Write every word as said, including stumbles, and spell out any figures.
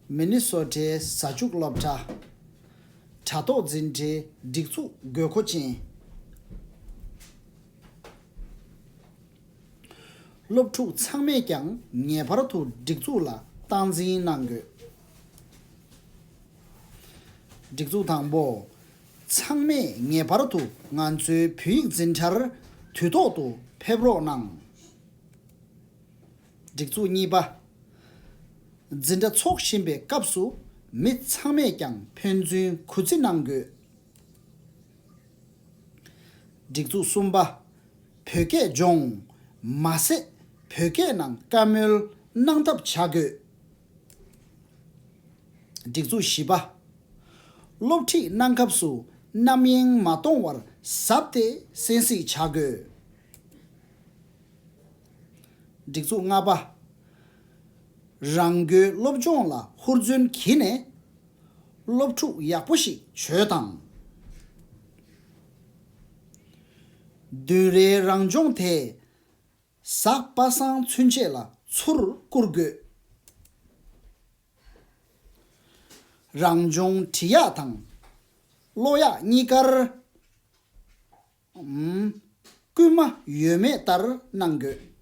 མི་ནི་སོ་ཊའི་ས་ཕྱུགས་སློབ་གྲྭ། དྲ་ཐོག་འཛིན་གྲྭའི་སྒྲིག་འཛུགས་དགོས་མཁོ་ཅན། སློབ་ཕྲུག་ཚང་མས་ཀྱང་ངེས་པར་དུ་སྒྲིག་འཛུགས་ལ་སྟངས་འཛིན་གནང་དགོས། སྒྲིག་འཛུགས་དང་པོ། ཚང་མས་ངེས་པར་དུ་ང་ཚོའི་བོད་ཡིག་འཛིན་གྲྭར་དུས་ཐོག་ཏུ་ཕེབས་རོགས་གནང་། སྒྲིག་འཛུགས་གཉིས་པ། འཛིན་གྲྭ་འཚོགས་བཞིན་པའི་སྐབས་སུ་མི་ཚང་མས་ཀྱང་ཕན་ཚུན་གུས་བརྩི་གནང་དགོས། སྒྲིག་འཛུགས་གསུམ་པ། བོད་སྐད་སྦྱོང་། མ་ཟད་བོད་སྐད་ནང་བཀའ་མོལ་གནང་ཐབས་བྱ་དགོས། སྒྲིག་འཛུགས་བཞི་པ། སློབ་ཁྲིད་གནང་སྐབས་སུ་རྣམ་གཡེང་མ་གཏོང་བར་གཟབ་སྟེ་གསན་གཟིགས་བྱ་དགོས། སྒྲིག་འཛུགས་ལྔ་པ། རང་འགུལ་སློབ་སྦྱོང་ལ་ཧུར་བརྩོན་གྱིས་ནས། སློབ་ཕྲུག་ཡག་པོ་ཞིག་བྱོས་དང་། བདུན་རེའི་རང་སྦྱོང་དེ་གཟའ་པ་སངས་ཚུན་ཆད་ལ་ཚུར་བསྐུར་དགོས། རང་སྦྱོང་འབྲི་ཡག་དང་ཀློག་ཡག་གཉིས་ཀར། ཨུམ། སྐུལ་མ་ཡོད་མེད་ལྟར་གནང་དགོས།